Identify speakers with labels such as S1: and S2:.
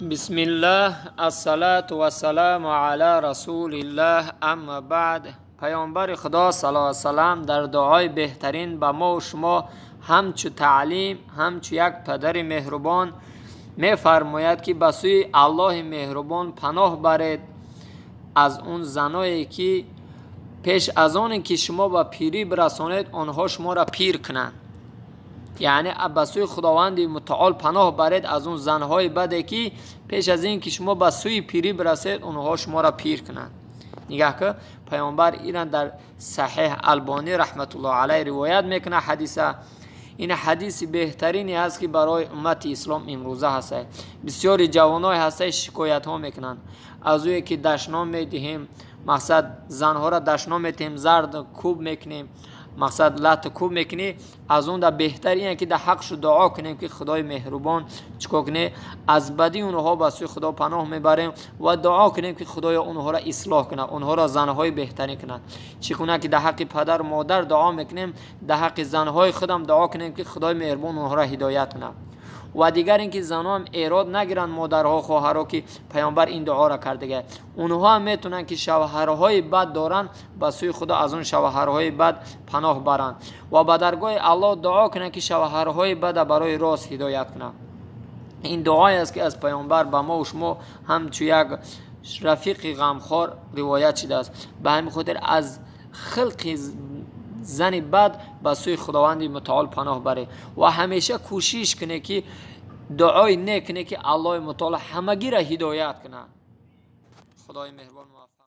S1: Бисмиллаҳ, ассалату вассаламу ала расулиллаҳ, амма баъд. Паёмбари Худо саллаллоҳу алайҳи васаллам дар дуои беҳтарин ба мо ва шумо ҳамчу таълим, ҳамчу як падари меҳрубон мефармояд, ки ба сӯи Аллоҳи меҳрубон паноҳ баред аз он заное, ки пеш аз оне ки шумо ба пирӣ бирасонед, онҳо шуморо пир кунанд. Яъне ба сӯи Худованди Мутаол паноҳ баред аз он занҳои баде, ки пеш аз ин ки шумо ба сӯи пирӣ бирасед, онҳо шуморо пир кунанд. Нигаҳ ки паёмбар ира дар Саҳеҳ Албонӣ раҳматуллоҳ алайҳ ривоят мекунад ҳадиса. Ин ҳадиси беҳтарине ҳаст, ки барои уммати ислом имрӯза ҳаста. Бисёри ҷавоное ҳастаи, шикоятҳо мекунанд аз ӯе, ки дашном медиҳем, мақсад, занҳоро дашном медиҳем, зард кӯб мекунем, мақсад, лату кӯб мекунӣ. Аз он да беҳтар ине, ки дар ҳақшу дуо кунем, ки Худои меҳрубон чикор кунем, аз бадии онҳо ба сӯи Худо паноҳ мебарем ва дуо кунем, ки Худоё онҳоро ислоҳ кунад, онҳоро занҳои беҳтарин кунад. Чӣ гуна ки дар ҳаққи падару модар дуо мекунем, дар ҳаққи занҳои худам дуо кунем, ки Худои меҳрубон онҳоро ҳидоят кунад. Ва дигар ин ки занон эрод нагиранд, модарҳо, хоҳарҳо, ки паёмбар ин дуоро кардага. Онҳо ҳам метавонанд, ки шавҳарҳои бад доранд, ба сӯи Худо аз он шавҳарҳои бад паноҳ баранд ва ба даргоҳи Аллоҳ дуо кунанд, ки шавҳарҳои бада барои рост ҳидоят кунанд. Ин дуое аст, ки аз паёмбар ба мо шумо ҳамчу як рафиқи ғамхор ривоят шудааст. Ба ҳамин хотир аз хилқи зани бад ба сӯи Худованди Мутаол паноҳ баред ва ҳамеша кӯшиш кунед, ки дуои нек кунед, ки Аллоҳи Мутаол ҳамагиро ҳидоят кунад. Худои меҳрубон.